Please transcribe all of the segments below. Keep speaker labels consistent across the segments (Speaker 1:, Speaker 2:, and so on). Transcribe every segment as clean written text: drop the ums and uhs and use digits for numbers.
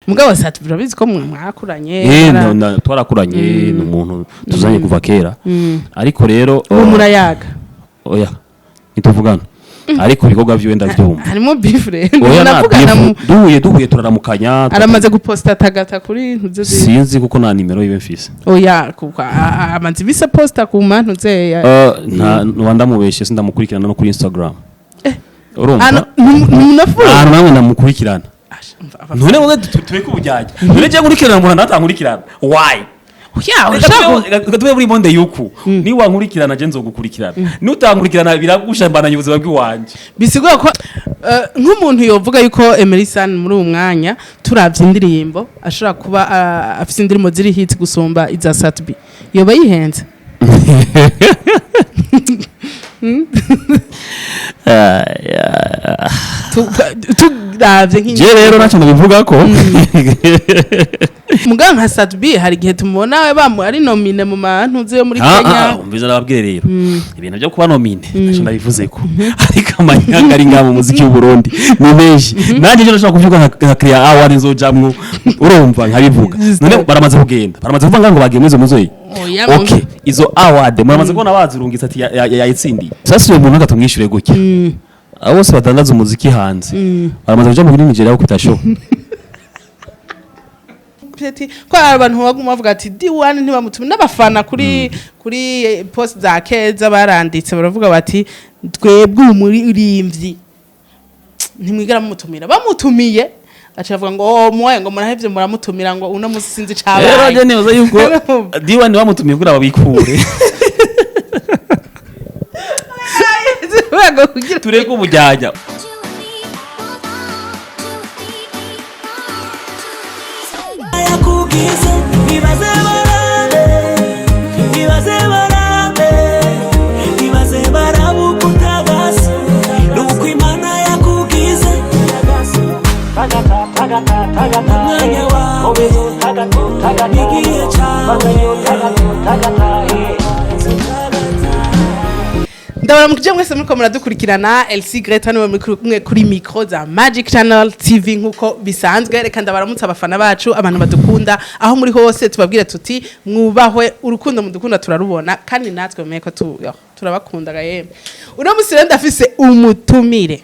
Speaker 1: Mugabo Sat urabizi ko mwakuranye.
Speaker 2: Twarakuranye, ni umuntu tuzanye kuva kera, ariko rero
Speaker 1: Ubu murayaga?
Speaker 2: Oya, ntituvugana, ariko ibikorwa vyiwe ndavyumva.
Speaker 1: Harimo beef rero?
Speaker 2: Oya, nta
Speaker 1: Muravugana?
Speaker 2: beef. Duhuye turaramukanya.
Speaker 1: Aramaze guposta Tagata kuri ntuze?
Speaker 2: Sinzi kuko nta nimero yiwe mfise.
Speaker 1: Oya, kuko amaze imisi aposta ku mantuze ya
Speaker 2: Nta ntuba ndamubeshe, sindamukurikirana no kuri Instagram, urumva?
Speaker 1: Ntunafuye?
Speaker 2: Ahantu namwe ndamukurikirana. None wowe tureke ubujyajya, none je nkurikirana umuntu natankurikirana, why?
Speaker 1: Ya.
Speaker 2: Reka reka tube muri monde yuku niba wankurikirana je nzogukurikirana, nutankurikirana biragusha, mbananye ubuzima bw'iwanje.
Speaker 1: Bisigura ko nk'umuntu yovuga yuko Emery San muri uwo mwanya, turavye indirimbo, ashobora kuba afise indirimbo ziri hit gusumba iza Sat-B, yoba yihenze? Turavye
Speaker 2: Je rero ntacyo ndabivuga ko.
Speaker 1: Mugabo nka Sat-B hari igihe tumubona bamu ari nominé mu mantuze yo muri Kenya.
Speaker 2: Umviza, nababwire rero, ibintu byo kuba nominé ntacyo ndabivuze ko, ariko amanyanga ari ngaha mu muziki w'u Burundi ni menshi. Nanjye ejo ndashobora kuvyuka nka create award nzojamwo, urumva, nkabivuga. None baramaze kugenda, baramaze kuvuga ngo bagiye muri izo muzoyi.
Speaker 1: Oya.
Speaker 2: Okay, izo award muramaze kubona bazirungitse ati yayitsindiye. Sasa uyo muntu ngatumwishyure gutya, abo bose badandaza umuziki hanze baramaze kuja muri Nigeria gukubita show.
Speaker 1: Peti ko hari abantu baguma bavuga ati D1 ntibamutume, n'abafana kuri post za Keza baranditse baravuga bati: "Twebwe umuririmbyi ntimwigera mumutumira." Bamutumiye aca avuga ngo: "Oh, moye ngo murahevye muramutumira ngo uno musi sinzi
Speaker 2: Rero
Speaker 1: cabaye."
Speaker 2: je nibaza yuko D1 bamutumiye kugira babikure.
Speaker 1: Rwego kugira
Speaker 2: Tureke ubujyajya.
Speaker 3: Yakugize ibaze barabe, ibaze barabe, ibaze barabe uko utagase nuko Imana yakugize umwanya wawe n'igihe cyawe.
Speaker 1: Ndabona mukije mwese muriko muradukurikirana. LC Greta niwe muri kumwe kuri micro za Magic Channel TV nkuko bisanzwe. Reka ndabaramutsa abafana bacu, abantu badukunda aho muri hose, tubabwire tuti mwubahwe, urukundo mudukunda turarubona kandi natwe mumenye ko yo, turabakunda ga yemwe. Uno musi rero ndafise umutumire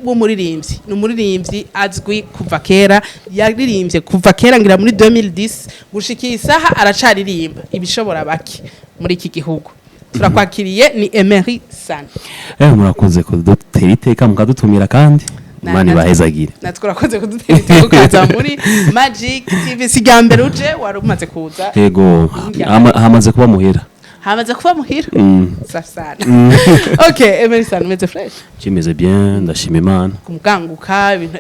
Speaker 1: w'umuririmbyi, ni umuririmbyi azwi kuva kera, yaririmbye kuva kera ngira muri 2010 gushika iyi saha aracaririmba ibishobora bake muri iki gihugu. Turakwakiriye, ni Emery San.
Speaker 2: Murakoze kudutera iteka mukadutumira, kandi Imana ibahezagire.
Speaker 1: Natwe urakoze kudutera iteka ukaza muri Magic TV. Si irya mbere uje, wari umaze kuza.
Speaker 2: Yego, hamaze kuba muhira.
Speaker 1: Hamaze kuba muhira. Safi sana. Okay, Emery San, umeze fresh?
Speaker 2: Kimeze bien, ndashima Imana.
Speaker 1: Kumukanguka ibintu.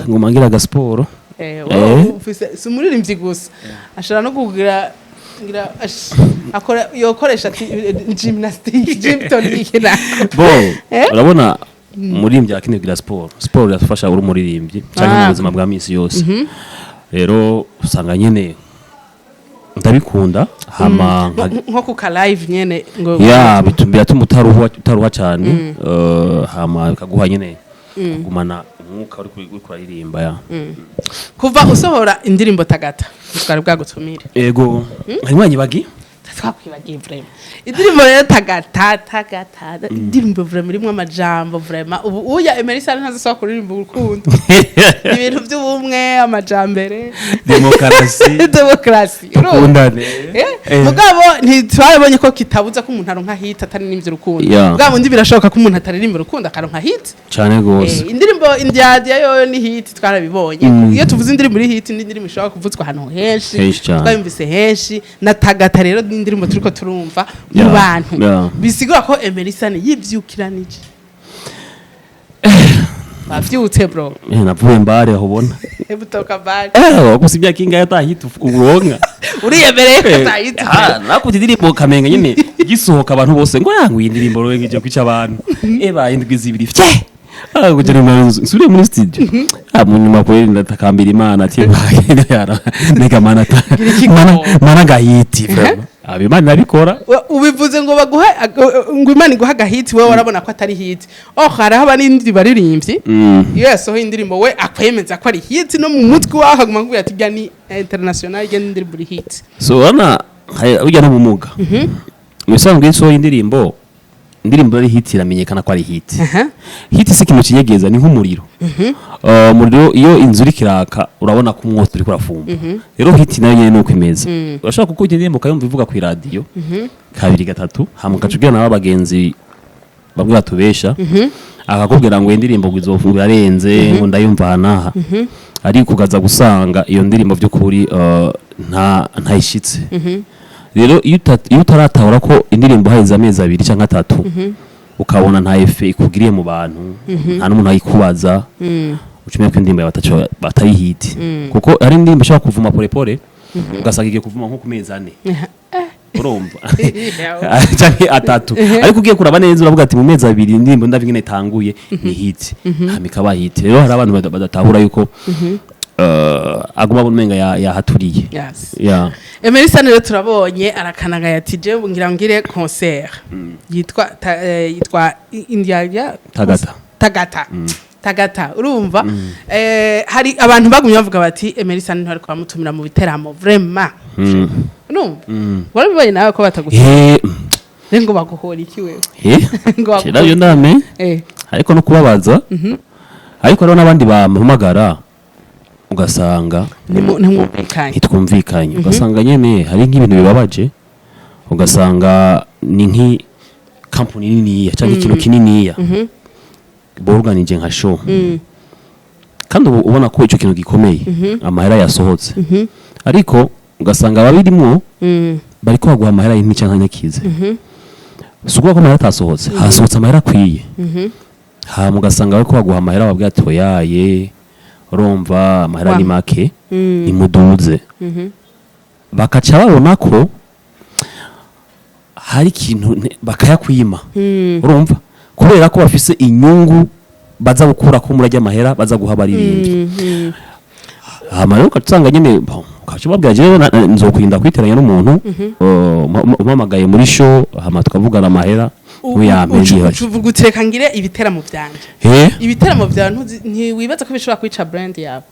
Speaker 2: Nguma ngira agasiporo.
Speaker 1: Wowe si umuririmbyi gusa, ashobora no kugira ngira akora yokoresha ati gymnastique, gym tonic nako.
Speaker 2: Bo.
Speaker 1: Eh?
Speaker 2: Urabona umuririmbyi akeneye kugira siporo. Siporo irafasha uri umuririmbyi cyangwa mu buzima bwa misi yose. Rero usanga nyene ndabikunda hama
Speaker 1: Nko ku ka live nyene ngo
Speaker 2: Ya, biratuma utaruha cyane, hama bikaguha nyene kugumana umwuka uri kuririmba ya.
Speaker 1: Kuva usohora indirimbo Tagata twari bwagutumire.
Speaker 2: Ego, harimo anyibagi.
Speaker 1: Twakwibagiye vraiment indirimbo rero Tagata. Tagata, indirimbo vraiment irimwo amajambo vraiment. Ubu uya Emery Sane ntazisaba kuririmba urukundo, ibintu by'ubumwe, amajambere,
Speaker 2: Demokarasi.
Speaker 1: Demokarasi.
Speaker 2: Tukundane.
Speaker 1: Mugabo ntitwabonye ko kitabuza ko umuntu aronka hit ataririmbye urukundo. Bwa bundi birashoboka ko umuntu ataririmba urukundo akaronka hit.
Speaker 2: Cyane gose.
Speaker 1: Indirimbo Indyadya yoyo ni hit, twarabibonye. Iyo tuvuze indirimbo iri hit, ni indirimbo ishobora kuvuzwa ahantu henshi.
Speaker 2: Henshi cane.
Speaker 1: Twayumvise henshi. Na Tagata rero ni indirimbo turiko turumva mu bantu. Bisigura ko Emery Sane yivyukiranije, bavyutse bro.
Speaker 2: Navuye mbare aho ubona.
Speaker 1: Butoka bari.
Speaker 2: Gusa imyaka ingahe atahita uronka.
Speaker 1: Uriyemereye ko atahita?
Speaker 2: Nakubita indirimbo kamenga nyene gisohoka, abantu bose ngo yanguye indirimbo rero ngije kwica abantu, baye indwi 2 fye. Kugira ngo nsubire muri studio, mu nyuma kweri ndatakambira Imana ati: "Baye yara nega mana ta
Speaker 1: Gira ikigo."
Speaker 2: Mana mana gahiti vraiment. Aba Imana irabikora.
Speaker 1: Ubivuze ngo baguhe, ngo Imana iguha agahiti, wowe warabona ko atari hit. Oh, hariho abarindi baririmbyi, iyo yasohoye indirimbo we akwemeza ko ari hit, no mu mutwe wawe akaguma akubwira ati: "Irya ni international, irya ni indirimbo iri hit."
Speaker 2: So urabona, burya n'ubumuga mu bisanzwe, iyo usohoye indirimbo, indirimbo ari hit, iramenyekana ko ari hit. Hit si ikintu kinyegeza, ni nk'umuriro. Umuriro, iyo inzu iriko iraka, urabona ko umwotsi uriko urafumba. Rero hit nayo nyene nuko imeze. Urashobora gukubita indirimbo, ukayumva ivuga ku iradiyo kabiri, gatatu, hama ugaca ubwira nabo abagenzi bamwe batubesha, akakubwira ngo indirimbo ngo izofunga irarenze, ngo ndayumva aha n'aha, ariko ukaza gusanga iyo ndirimbo by'ukuri nta ntayishitse. Rero iyo utaratahura ko indirimbo haheze amezi 2 cyangwa 3, ukabona nta effet ikugiriye mu bantu, nta n'umuntu ayikubaza, ucumenya ko indirimbo yawe batari hit, kuko hari indirimbo ishobora kuvuma polepole, ugasanga igiye kuvuma nko ku mezi 4, urumva, canke 3, ariko ugiye kuraba neza uravuga ati: "Mu mezi 2 indirimbo ndavye ingene itanguye, ni hit." Hama ikaba hit. Rero hari abantu badatahura yuko aguma abona umenga yahaturiye. Yeah.
Speaker 1: Emery Sun rero turabonye arakanagaye ati: "Je ngira ngire concert yitwa yitwa India
Speaker 2: Tagata.
Speaker 1: Tagata, Tagata." Urumva, hari abantu bagumye bavuga bati: "Emery Sun ntari bamutumira mu biteramo vraiment." Urumva, warabibonye nawe ko batagutumira? Rero ngo baguhora iki wewe? Ngo baguhora
Speaker 2: Navyo ndame, ariko no kubabaza, ariko hariho n'abandi bampamagara ugasanga
Speaker 1: ntimwumvikanye.
Speaker 2: Ntitwumvikanye, ugasanga nyene hari nk'ibintu bibabaje, ugasanga ni nk'i kampani niniya cyangwa ikintu kininiya borganije nka show, kandi ubu ubona ko icyo kintu gikomeye, amahera yasohotse, ariko ugasanga ababirimwo bariko baguha amahera y'intica nkanyakize. Si ukuvuga ko amahera atasohotse, hasohotse amahera akwiye, hama ugasanga bariko baguha amahera, babwira ati: "Oyaye, urumva amahera ni make, nimuduze." Bakaca babona ko hari ikintu bakayakwima, urumva, kubera ko bafise inyungu baza gukura ko murajya amahera baza guha abaririmbyi. Hama rero ugaca usanga nyene, bon, ukaca ubabwira: "Jewe nzokwirinda kwiteranya n'umuntu umpamagaye muri show, hama tukavugana amahera, ntuyampe." Yihashye.
Speaker 1: Uvuga uti: "Reka ngire ibiteramo vyanje." Ibiteramo vyawe ntiwibaza ko bishobora kwica brand yawe?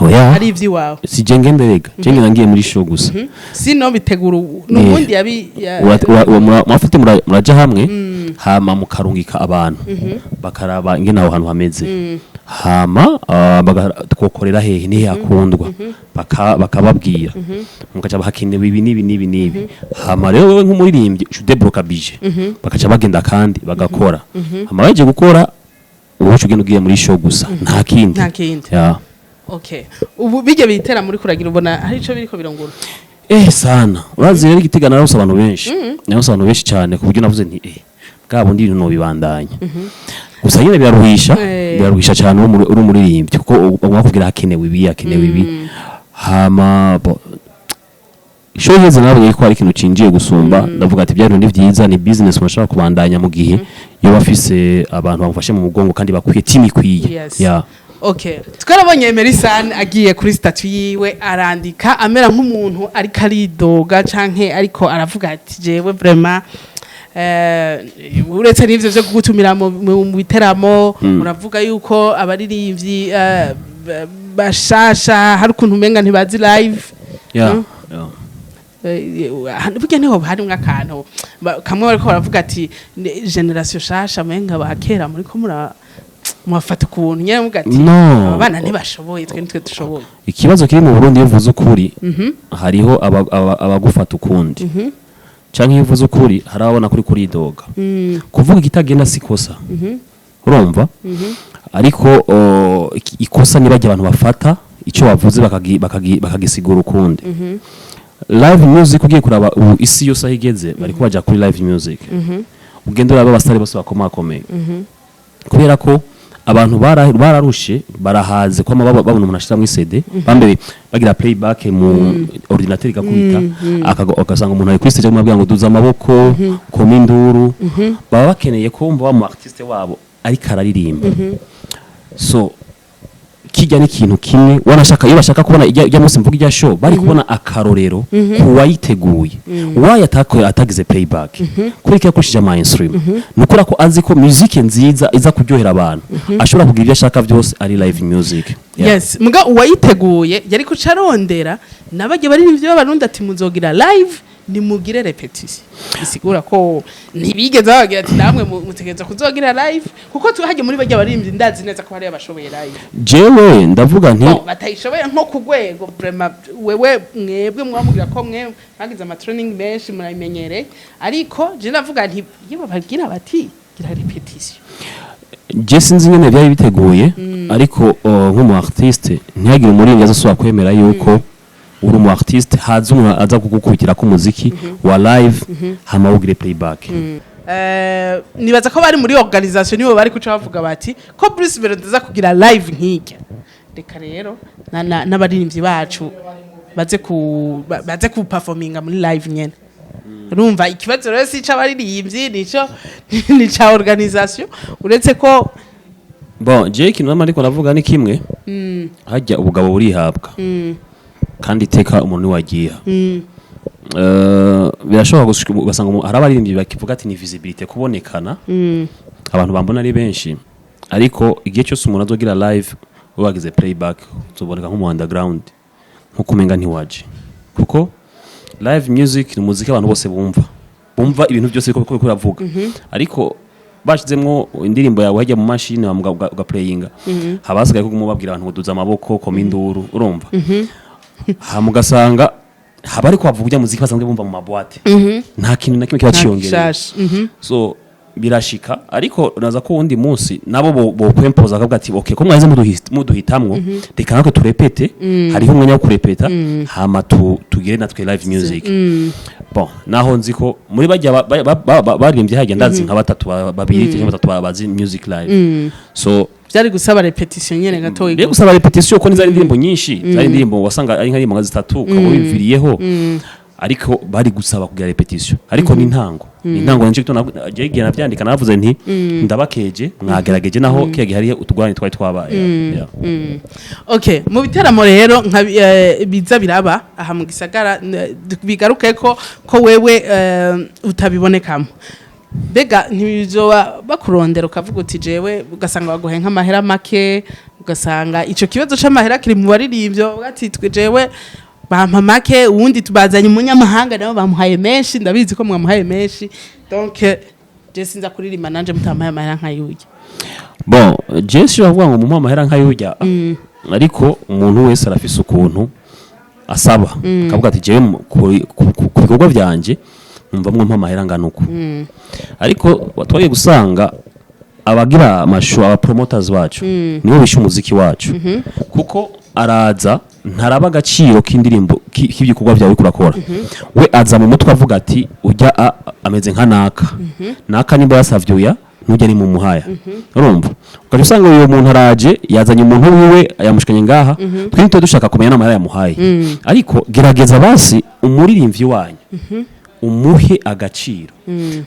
Speaker 2: Oya.
Speaker 1: Ari ivy'iwawe.
Speaker 2: Si je ngenderega, je ngenda ngiye muri show gusa.
Speaker 1: Sino bitegura n'ubundi yabi
Speaker 2: Murafite muraja hamwe, hama mukarungika abantu bakaraba ingene aho hantu hameze, hama twokorera hehe, nihe hakundwa, bakababwira, mukaca hakenewe ibi n'ibi n'ibi n'ibi. Hama rero wewe nk'umuririmbyi uca udebloka budget, bakaca bagenda kandi bagakora. Hama baje gukora, wowe uca ugenda ugiye muri show gusa, nta kindi.
Speaker 1: Nta kindi.
Speaker 2: Yeah.
Speaker 1: Okay, ubu bijya bitera muri kuragira, ubona hari ico biriko birongura?
Speaker 2: Sana. Urazi rero, Igitega narose abantu benshi, narose abantu benshi cyane, ku buryo navuze nti: "Bwa bundi ibintu nobibandanya." Gusa nyine biraruhisha. Biraruhisha cyane uri umuririmbyi, kuko bagomba kubwira hakenewe ibi, hakenewe ibi. Hama show iheze nabonye ko hari ikintu cinjiye gusumba, ndavuga ati: "Bya bintu ni byiza, ni business umuntu ashobora kubandanya mu gihe yoba afise abantu bamufashe mu mugongo kandi bakwiye, team ikwiye." Yeah.
Speaker 1: Okay, twarabonye Emery Sun agiye kuri statut yiwe arandika amera nk'umuntu ariko aridoga canke ariko aravuga ati: "Jewe vraiment, uretse n'ivyo vyo kugutumira mu biteramo, uravuga yuko abaririmbyi bashasha hari ukuntu umenga ntibazi live."
Speaker 2: Yeah.
Speaker 1: Burya niho harimwo akantu kamwe bariko baravuga ati: "Génération shasha, menga ba kera muriko mura mubafata ukuntu nyene," muvuga ati:
Speaker 2: No.
Speaker 1: "Aba bana ntibashoboye, twe nitwe dushoboye."
Speaker 2: Ikibazo kiri mu Burundi, iyo uvuze ukuri hariho abagufata ukundi, canke iyo uvuze ukuri hari ababona kuri kuridoga. Kuvuga ikitagenda si kosa, urumva, ariko ikosa ni bajya abantu bafata icyo wavuze bakagisigura ukundi. Live music, ugiye kuraba ubu isi yose aho igeze, bariko baja kuri live music. Ugenda uraba abasitari bose bakomakomeye, kubera ko abantu bararushe, barahaze ko babona umuntu ashiramwo CD, bambere bagira playback mu ordinateur igakubita, ugasanga umuntu ari kuri stage amubwira ngo duza amaboko, koma induru. Baba bakeneye kumva wa mu artiste wabo ariko araririmba. So Kijya ni ikintu kimwe wanashaka, iyo bashaka kubona ijya munsi mvuga ijya show, bari kubona akarorero ku wayiteguye wayo atagize playback, kuri ko yakoresheje ama instrument. Ni ukuri ko azi ko musique nziza iza kuryohera abantu, ashobora kugira ibyo ashaka byose ari live music. Yeah.
Speaker 1: Yes, muga uwayiteguye yari kuca arondera nabajya baririmbyi b'Abarundi ati: "Muzogira live, nimugire répétition." Bisigura ko ntibigeze bababwira ati: "Namwe mutegereza kuzogira live," kuko tuhajya muri bajya baririmbyi, ndazi neza ko hariyo abashoboye live.
Speaker 2: Jewe ndavuga nti
Speaker 1: Bon, batayishoboye nko ku rwego vraiment wewe, mwebwe mwamubwira ko mwe mwagize ama training menshi, murabimenyereye, ariko je ndavuga nti iyo bababwira bati: "Gira répétition."
Speaker 2: Je sinzi nyene byari biteguye, ariko nk'umu artiste, ntihagire umuririmbyi azosubira kwemera yuko uri umu artiste haza umuntu aza kugukubitira ko umuziki wa live, hama wugire playback.
Speaker 1: Nibaza ko bari muri organisation nibo bari kuca bavuga bati: "Ko Bruce Melody aza kugira live nk'ijya, reka rero n'abaririmbyi bacu baze ku performinga muri live nyene." Urumva, ikibazo rero si ic'abaririmbyi, nico ni ca organisation, uretse ko
Speaker 2: Bon, je ikintu nama ariko ndavuga ni kimwe: hajya ubugabo burihabwa, kandi iteka umuntu wagiha. Birashoboka gushika ugasanga hari abaririmbyi bakivuga ati: "Ni visibilité, kubonekana, abantu bambona ari benshi." Ariko igihe cyose umuntu azogira live, wagize playback, uzoboneka nk'umu underground, nkuko umenga ntiwaje, kuko live music ni umuziki abantu bose bumva ibintu byose biriko biravuga. Ariko bashizemwo indirimbo yawe hajya mu mashini, hama ugaplayinga, haba hasigaye ko babwira abantu ngo duza amaboko, koma induru, urumva, hama ugasanga haba ariko bavuga ujya muziki basanzwe bumva mu ma boîtes, nta kintu na kimwe kiba ciyongereye.
Speaker 1: Gishasha.
Speaker 2: So birashika, ariko naza ko wundi munsi nabo bo kwempoza akavuga ati: "Okay, ko mwaze muduhitamwo, reka natwe turepete." Hariho umwanya wo kurepeta, hama tugire natwe live music. Bon, naho nzi ko muri bajya baririmbye hajya, ndazi nka batatu, babiri cyangwa batatu bazi music live, so
Speaker 1: Byari gusaba répétition nyene gatoyi.
Speaker 2: Rero gusaba répétition, ko nizari indirimbo nyinshi, zari indirimbo wasanga ari nk'indirimbo nka zitatu ukaba wiviriyeho, ariko bari gusaba kugira répétition. Ariko ni intango, ni intango. Nje gito gihe navyandika, navuze nti: "Ndabakeje, mwagerageje," naho kiya gihe hariho utugorane twari twabaye. Yeah.
Speaker 1: Okay, mu biteramo rero nka biza biraba aha mu gisagara, bigaruke ko wewe utabibonekamo, mbega ntibizoba bakurondera ukavuga uti jewe, ugasanga baguhe nk'amahera make, ugasanga ico kibazo c'amahera kiri mu baririmbyi, bavuga ati: "Twe jewe bampa make, uwundi tubazanye umunyamahanga nabo bamuhaye menshi, ndabizi ko mwamuhaye menshi, donc je sinza kuririmba nanje mutampaye amahera nk'ayurya"?
Speaker 2: Bon, je si bavuga ngo mumuhe amahera nk'ayurya, ariko umuntu wese arafise ukuntu asaba, akavuga ati: "Jewe ku bikorwa byanje numva mwampa amahera angana uku." Ariko twagiye gusanga abagira ama show, aba promoters bacu, nibo bishe umuziki wacu, kuko araza ntaraba agaciro k'indirimbo, k'ibikorwa byawe uriko urakora. We aza mu mutwe avuga ati: "Ujya ameze nka naka naka, nimba yasavye uya, ntujya ni mu muhaya." Urumva, ukaca usanga uyu muntu araje, yazanye umuntu wiwe, yamushikanye ngaha, twe ntitwe dushaka kumenya n'amahera yamuhaye. Ariko gerageza basi umuririmbyi wanyu umuhe agaciro,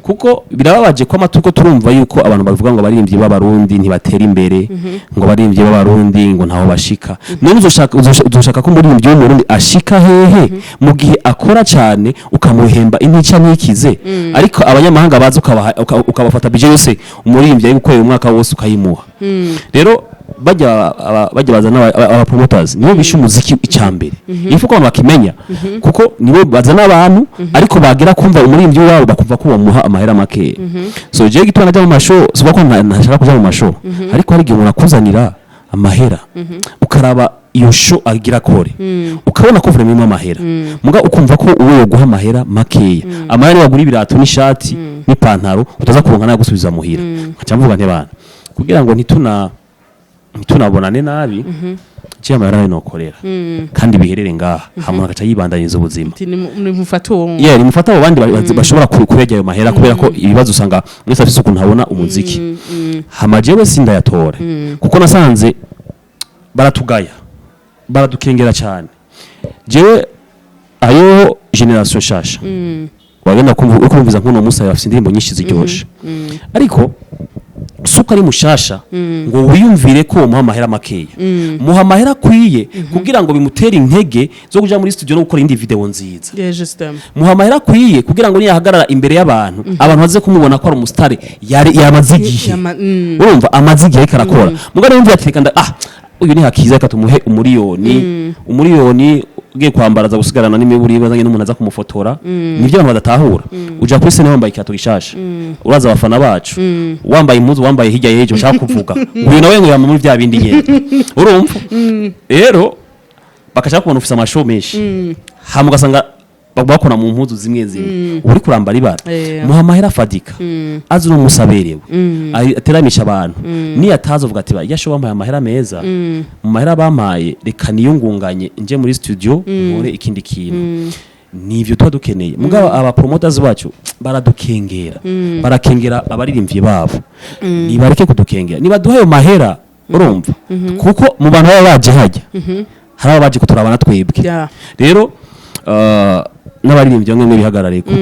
Speaker 2: kuko birababaje ko amatuko turumva yuko abantu bavuga ngo abaririmbyi b'Abarundi ntibatera imbere, ngo abaririmbyi b'Abarundi ngo ntaho bashika. None uzoshaka ko umuririmbyi w'Umurundi ashika hehe mu gihe akora cyane, ukamuhemba intica ntikize, ariko abanyamahanga baza ukabafata budget yose umuririmbyi ari gukorera umwaka wose ukayimuha? Rero bajya bazana aba promoters, nibo bishe umuziki. Icambere ifu ko abantu bakimenya, kuko nibo bazana abantu, ariko bagera kumva umuririmbyi wabo bakumva ko bamuha amahera make. So jewe gituma najya mu ma show, si ko ntashaka kuja mu ma show, ariko hari igihe umuntu akuzanira amahera, ukaraba iyo show agira kore, ukabona ko vraiment irimo amahera, muga ukumva ko uwo yoguha amahera makeya, amahera wagura ibirato n'ishati n'ipantaro, utaza kuronka nayo gusubiza muhira. Nkaca mvuga nti: "Bana, kugira ngo ntitunabonane nabi, je amahera nayo nokorera kandi biherere ngaha." Hama agaca yibandanyiriza ubuzima.
Speaker 1: Ati: "Nimufate uwo."
Speaker 2: Yeah, nimufata abo bandi bashobora kurya ayo mahera, kubera ko ibibazo usanga mwese afise ukuntu abona umuziki. Hama jewe sindayatore, kuko nasanze baratugaya, baradukengera cyane. Jewe ayo génération nshasha wagenda kumva, uko kumviza nk'uno musa, bafise indirimbo nyinshi ziryoshe, ariko Suko ari mushasha ngo wiyumvire ko umuha amahera makeya, muha amahera akwiye kugira ngo bimutere intege zo kuja muri studio no gukora indi video nziza.
Speaker 1: Yeah, justement.
Speaker 2: Muha amahera akwiye kugira ngo niyahagarara imbere y'abantu, abantu baze kumubona ko ari umusitari yari yamaze igihe. Urumva, amaze igihe ariko arakora. Mugabo yumva ati reka uyu ni hakiza, reka tumuhe umuriyoni. Umuriyoni ugiye kwambara aza gusigarana n'imiburi, bazanye n'umuntu aza kumufotora. Nivyo abantu badatahura. Uja kuri scène wambaye ikirato gishasha, uraza abafana bacu wambaye impuzu wambaye hirya y'ejo, ushaka kuvuga uyu nawe ngo yama muri vya bindi nyene. Urumva rero, bakashaka kubona ufise amashow menshi, hama ugasanga bakora mu mpuzu zimwe zimwe, uri kurambara ibara. Muha amahera afadika, azi uno musi aberewe, ateramisha abantu. Niyo atazi uvuga ati yasho bampaye amahera meza, mu mahera bampaye reka niyungunganye nje muri studio nkore ikindi kintu. Nivyo tuba dukeneye. Mugabo aba promoters bacu baradukengera, barakengera abaririmbyi babo. Nibareke kudukengera, nibaduhe ayo mahera. Urumva, kuko mu bantu baba baje hajya hari ababa baje kuturabana twebwe. Rero n'abaririmbyi bamwe bamwe bihagarareko.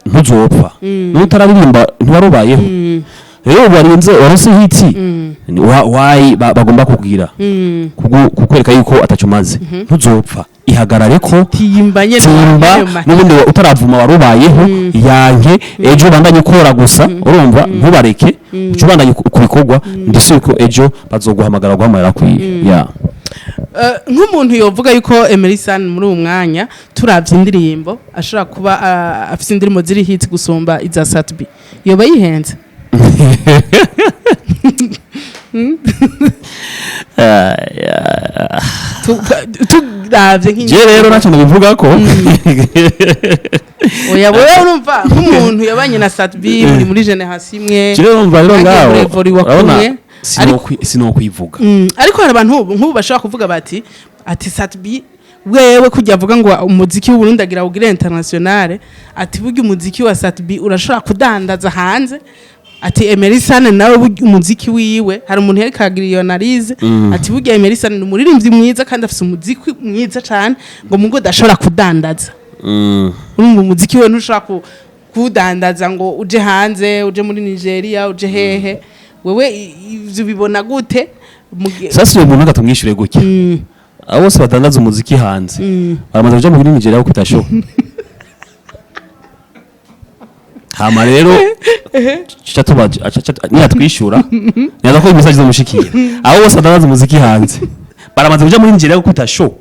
Speaker 2: Ntuzopfa n'utararirimba, ntiwarubayeho. Rero ubu warinze waronse hit, wayi bagomba kubwira kukwereka yuko ataco umaze. Ntuzopfa, ihagarare ko.
Speaker 1: Timba nyene.
Speaker 2: Timba.
Speaker 1: Ayo mahera.
Speaker 2: N'ubundi utaravuma warubayeho. Yanke ejo ubandanye ukora gusa. Urumva, ntubareke, uca ubandanye ku bikorwa. Ndetse yuko ejo bazoguhamagara guhamagara akwiye ya.
Speaker 1: Nk'umuntu yovuga yuko Emery San muri uwo mwanya, turavye indirimbo, ashobora kuba afise indirimbo ziri hit gusumba iza Sat-B, yoba yihenze? Turavye
Speaker 2: Je rero naco ndabivuga ko
Speaker 1: Oya, wewe urumva nk'umuntu yabanye na Sat-B muri génération imwe.
Speaker 2: Je rero umva rero
Speaker 1: Mwagiye
Speaker 2: ngaho
Speaker 1: muri Evori
Speaker 2: urabona,
Speaker 1: wakumwe.
Speaker 2: Sinokwivuga.
Speaker 1: Ariko hari abantu nk'ubu bashobora kuvuga bati ati Sat-B wewe kujya avuga ngo umuziki w'Uburundi agira ugire internationale, ati burya umuziki wa Sat-B urashobora kudandaza hanze, ati Emery San nawe burya umuziki wiwe, hari umuntu yari kagira iyo analyse, ati burya Emery San ni umuririmbyi mwiza kandi afise umuziki mwiza cyane, ngo mugo udashobora kudandaza. Urumva, umuziki we ntushobora kuwudandaza ngo uje hanze, uje muri Nigeria, uje hehe. Wewe ivyo ubibona gute?
Speaker 2: Sasa uyo muntu gatumwishyure gutya: abo bose badandaza umuziki hanze baramaze kuja muri Nigeria gukubita show. Hama rero ca tubaje niyatwishura niyaza ko message zomushikira. Abo bose badandaza umuziki hanze baramaze kuja muri Nigeria gukubita show,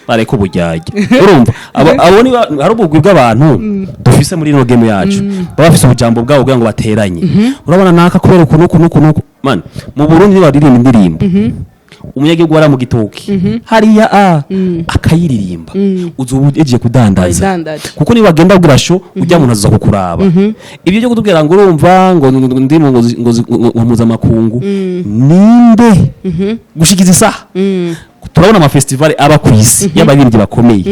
Speaker 2: bareka uburyarya. Urumva, abo ni hari ubugwi bw'abantu dufise muri ino game yacu, baba bafise ubujambo bwabo kugira ngo bateranye. Urabona naka kubera uku nuku nuku nuku. Man, mu Burundi niba indirimbo, umunyagihugu wara mu gitoki hariya a akayiririmba, uzoba ugiye kudandaza.
Speaker 1: Wayidandaje.
Speaker 2: Kuko niba agenda abwira show ujya muntu azaza kukuraba. Ibyo byo kutubwira ngo urumva ngo ndimo ngo mpuzamakungu, ninde gushikiza isaha? Turabona amafestival aba ku isi y'abaririmbyi bakomeye.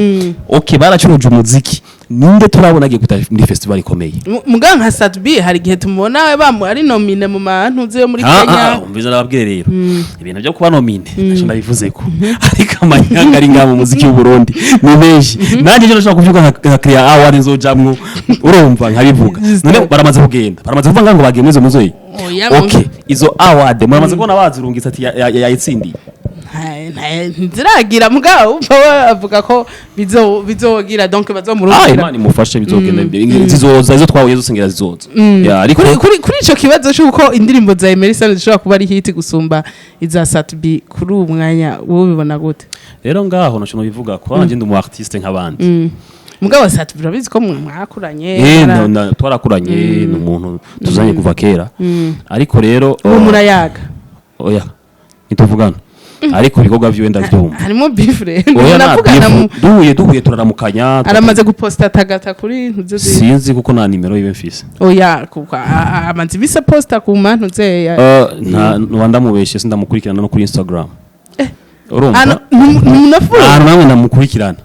Speaker 2: Okay, baracuruje umuziki. Ninde turabona agiye kuta muri festival ikomeye?
Speaker 1: Muganga nka Sat-B hari igihe tumubona bamu ari nominé mu mantu yo muri Kenya.
Speaker 2: Umviza nababwire rero, ibintu byo kuba nominé ntacyo ndabivuze ko, ariko amanyanga ari ngaha mu muziki w'u Burundi ni menshi. Nanjye ejo ndashobora kuvuga nka create award nzojamwo, urumva, nkabivuga. None baramaze kugenda, baramaze kuvuga ngo bagiye muri izo muzoyi.
Speaker 1: Oya.
Speaker 2: Okay, izo award muramaze kubona bazirungitse ati yayitsindiye?
Speaker 1: Ntiziragira, mugabo umva we avuga ko bizogira, donc bazomurungikira.
Speaker 2: Imana imufashe, bizogenda, zizoza. Izo twahuye zose ngira zizoza. Ya, ariko
Speaker 1: Kuri ico kibazo c'uko indirimbo za Emery San zishobora kuba ari hit gusumba iza Sat-B kuri uwu mwanya, wowe ubibona gute?
Speaker 2: Rero ngaho naco nobivuga ko nanjye ndi umu artiste nk'abandi.
Speaker 1: Mugabo Sat-B urabizi ko mwakuranye.
Speaker 2: Twarakuranye, ni umuntu tuzanye kuva kera. Ariko rero
Speaker 1: Ubu murayaga?
Speaker 2: Oya, ntituvugana, ariko ibikorwa vyiwe ndavyumva.
Speaker 1: Harimo beef rero?
Speaker 2: Oya, nta
Speaker 1: Muravugana?
Speaker 2: beef. Duhuye turaramukanya.
Speaker 1: Aramaze guposta tagata kuri ntuze?
Speaker 2: Sinzi kuko nta nimero yiwe mfise.
Speaker 1: Oya, kuko amaze ibise posta ku mantuze ya
Speaker 2: Nta nuba ndamubeshe, sindamukurikirana no kuri Instagram. Urumva?
Speaker 1: Ntunafura?
Speaker 2: Ahantu namwe ndamukurikirana.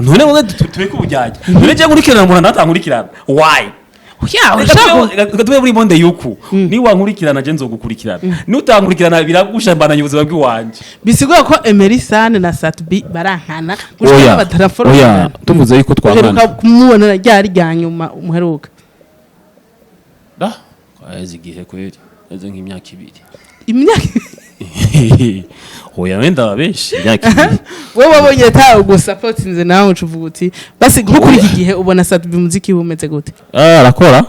Speaker 2: None wowe tureke ubujyajya. None je nkurikirana umuntu natankurikirana, why?
Speaker 1: Ya.
Speaker 2: Reka
Speaker 1: Ushaka
Speaker 2: reka tube muri monde yuku niba wankurikirana je nzogukurikirana, nutankurikirana biragushambananya ubuzima bw'iwanje.
Speaker 1: Bisigura ko Emery San na Sat-B barankana gushika
Speaker 2: Oya,
Speaker 1: batarafora?
Speaker 2: oya, tuvuze yuko
Speaker 1: Uheruka
Speaker 2: twankana.
Speaker 1: kumubona ryari rya nyuma umuheruka?
Speaker 2: Da. Aheze igihe kweri, aheze nk'imyaka 2.
Speaker 1: Imyaka?
Speaker 2: Oya, wenda benshi, imyaka 2.
Speaker 1: Wowe wabonye atagusapotinze, nawe uca uvuga uti basi. Nko kuri iki gihe ubona Sat-B umuziki we umeze gute?
Speaker 2: Ah, arakora,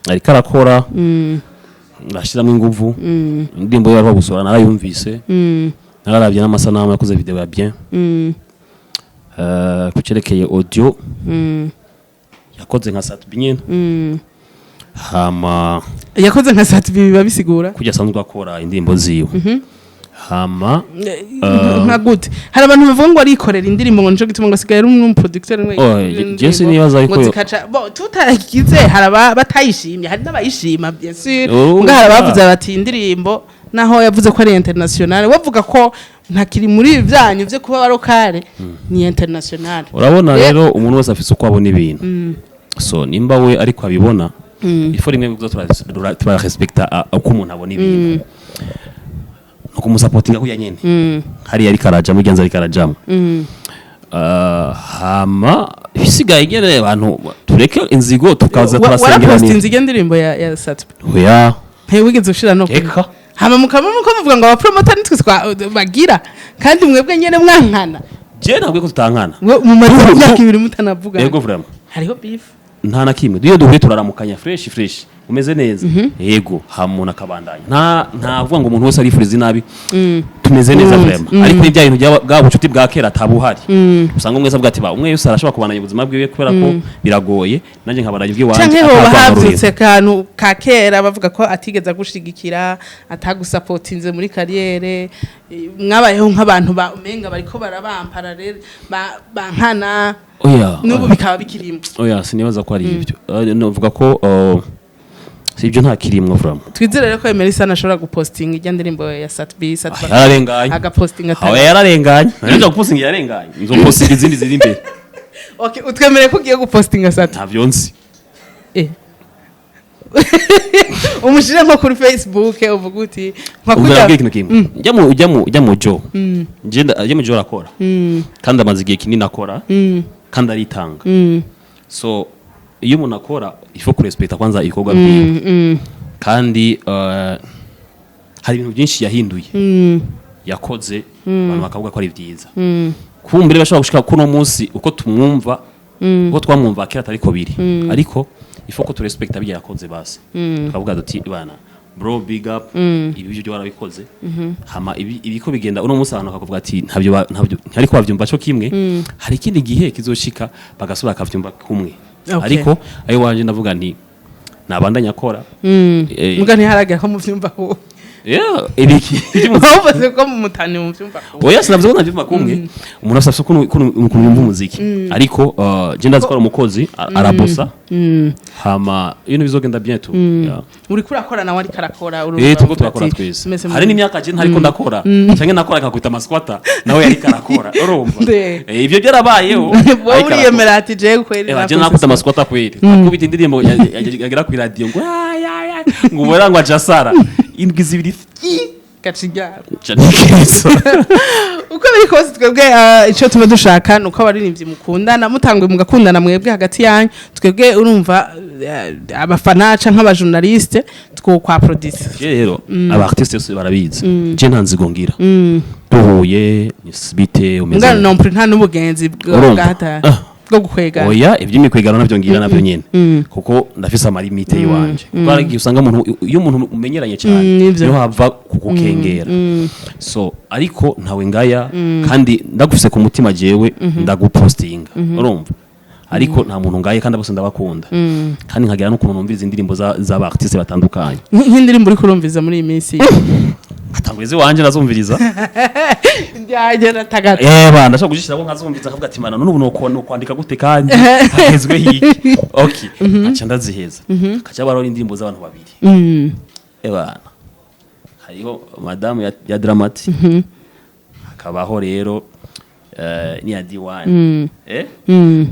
Speaker 2: ariko arakora, arashyiramo inguvu. Indirimbo ye barimo gusohora narayumvise, nararabye n'amasanamu yakoze, video ya bien. Ku cyerekeye audio, yakoze nka Sat-B nyene. Hama
Speaker 1: Yakoze nka Sat-B biba bisigura?
Speaker 2: Kujya asanzwe akora indirimbo ziwe. Hama
Speaker 1: Nka gute? Hari abantu bavuga ngo arikorera indirimbo, ngo nico gituma ngo asigaye ari umuproducteur umwe.
Speaker 2: Oh, je sinibaza
Speaker 1: ngo
Speaker 2: yuko
Speaker 1: zikaca bo tutagize. Hari batayishimye, hari n'abayishima, bien sûr.
Speaker 2: Oh,
Speaker 1: Ngo hari
Speaker 2: ah.
Speaker 1: abavuze bati indirimbo naho yavuze ko ari international, bavuga ko ntakiri muri ibi byanyu byo kuba locale, ni international.
Speaker 2: Urabona rero, umuntu wese afise uko abona ibintu. So nimba we ariko abibona, ifo rimwe bivuze turarespekta uko umuntu abona ibintu no kumusapotinga kuya nyene hariya ariko arajamo, igenza ariko arajamo. Hama ibisigaye nyene, abantu tureke inzigo, tukaza turasengeranira.
Speaker 1: Warapostinze iyo ndirimbo ya Sat-B?
Speaker 2: Oya.
Speaker 1: Ntiwigeze ushira no
Speaker 2: Eka.
Speaker 1: Hama mukaba muko muvuga ngo abapromota nitwe bagira, kandi mwebwe nyene mwankana.
Speaker 2: Je ntabwo ko tutankana.
Speaker 1: Mwe mumaze imyaka 2 mutanavuga.
Speaker 2: Yego, vraiment.
Speaker 1: Hariho beef?
Speaker 2: Nta na kimwe. Iyo duhuye turaramukanya fresh fresh, umeze neza, yego, hama umuntu akabandanya. Ntavuga ngo umuntu wese arifuriza inabi. Tumeze neza vraiment, ariko ni bya bintu bwa bucuti bwa kera atabuhari. Usanga umwe avuga ati ba umwe wese arashobora kubandanya ubuzima bwiwe kubera ko biragoye, nanjye nkabandanya ubwiwanje.
Speaker 1: Canke hoba
Speaker 2: Atarwanurira.
Speaker 1: havyutse akantu ka kera bavuga ko atigeze agushigikira, atagusapotinze muri carrière, mwabayeho nk'abantu ba umenga bariko barabampara rero bankana?
Speaker 2: Oya.
Speaker 1: N'ubu bikaba bikirimo?
Speaker 2: Oya, sinibaza ko ari ibyo. Novuga ko si ibyo, nta kirimwo vraiment.
Speaker 1: Twizere rero ko Emery Sana ashobora gupostinga ijya ndirimbo ya Sat-B, Sat-B
Speaker 2: Yararenganye.
Speaker 1: agapostinga.
Speaker 2: Aho yararenganye, nje gupostinga yarenganye, nzopostinga izindi ziri imbere.
Speaker 1: Okay, utwemereye ko ugiye gupostinga Sat-B?
Speaker 2: Ntavyo nzi.
Speaker 1: Umushire nko kuri Facebook, uvuga uti nka
Speaker 2: Ubwo
Speaker 1: kurya.
Speaker 2: nabwiye ikintu kimwe: ujya mu jo njye mu jo arakora, kandi amaze igihe kinini akora, kandi aritanga. So iyo umuntu akora, il faut kurespecta kwanza ibikorwa byiwe. Kandi hari ibintu byinshi yahinduye, yakoze, abantu bakavuga ko ari byiza. Kumbere bashobora gushika kuno munsi uko tumwumva, uko twamwumva kera atariko biri, ariko il faut ko turespecta bijya yakoze, basi tukavuga duti bana bro, big up, ibi byo warabikoze. Hama ibi ibiko bigenda uno munsi, abantu bakavuga ati ntabyo ntabyo ntariko bavyumva cyo kimwe. Hari ikindi gihe kizoshika bagasubira bakavyumva kumwe. Ariko ayo wanje ndavuga nti nabandanya akora.
Speaker 1: Muga ntiharagera ko muvyumva ko
Speaker 2: Yeah, ibiki?
Speaker 1: Bavuze ko mutani muvyumva ko?
Speaker 2: Oya, sinavuze ko ntavyumva kumwe. Umuntu afise ukuntu yumva umuziki, ariko je ndazi ko ari umukozi, arabosa. Hama ibintu bizogenda bientôt. Yeah.
Speaker 1: Uriko urakora, nawe ariko arakora, urumva
Speaker 2: Eh, turiko
Speaker 1: uvuga
Speaker 2: turakora
Speaker 1: ati,
Speaker 2: twese.
Speaker 1: meze
Speaker 2: Hari n'imyaka je ntariko ndakora, canke nakora akakubita amasquata, nawe yariko arakora, urumva. Eh, ivyo byarabayeho.
Speaker 1: Wowe
Speaker 2: Ariko arakora.
Speaker 1: uriyemera ati jewe kweri
Speaker 2: Eh, je
Speaker 1: nakoze.
Speaker 2: nakubita amasquata kweri, akubita indirimbo yagera ku radio ngo ay ay ay, ngo ubora ngo ajasara indwi 2.
Speaker 1: Gaciryara.
Speaker 2: Janikeza.
Speaker 1: Uko biri kose, twebwe icyo tuba dushaka ni uko abaririmbyi mukundana, mutanguye mugakundana mwebwe hagati yanyu. Twebwe urumva, abafana canke abajournaliste two kwa producer.
Speaker 2: Je rero aba artiste bose barabizi, je nta nzigo ngira. Duhuye ni bite, umeze
Speaker 1: Ngana non plus nta n'ubugenzi
Speaker 2: Urumva?
Speaker 1: bwa hatari
Speaker 2: Ah.
Speaker 1: bwo gukwegana.
Speaker 2: Oya, iby'imikwegano navyo ngira navyo nyene, kuko ndafise amalimite yiwanje, kuko hari igihe usanga umuntu, iyo umuntu umenyeranye cyane,
Speaker 1: Nivyo.
Speaker 2: niho hava kugukengera. So ariko ntawe ngaya, kandi ndagufise ku mutima, jewe ndagupostinga, urumva. Ariko nta muntu ngaye, kandi bose ndabakunda, kandi nkagira n'ukuntu numviriza indirimbo z'aba artiste batandukanye.
Speaker 1: Nk'indirimbo uri kurumviza muri iyi minsi?
Speaker 2: Hatanguye iwanje ndazumviriza.
Speaker 1: Njyanye na tagata.
Speaker 2: Eh ba, ndashobora kuzishyiramo nkazumviriza, nkavuga ati mana, none ubu nuko kwandika gute kandi hagezweho iki? Okay, nkaca ndaziheza, kaca baraho indirimbo z'abantu babiri. Eh bana, hariho madamu ya Dramati, hakabaho rero ni ya D1,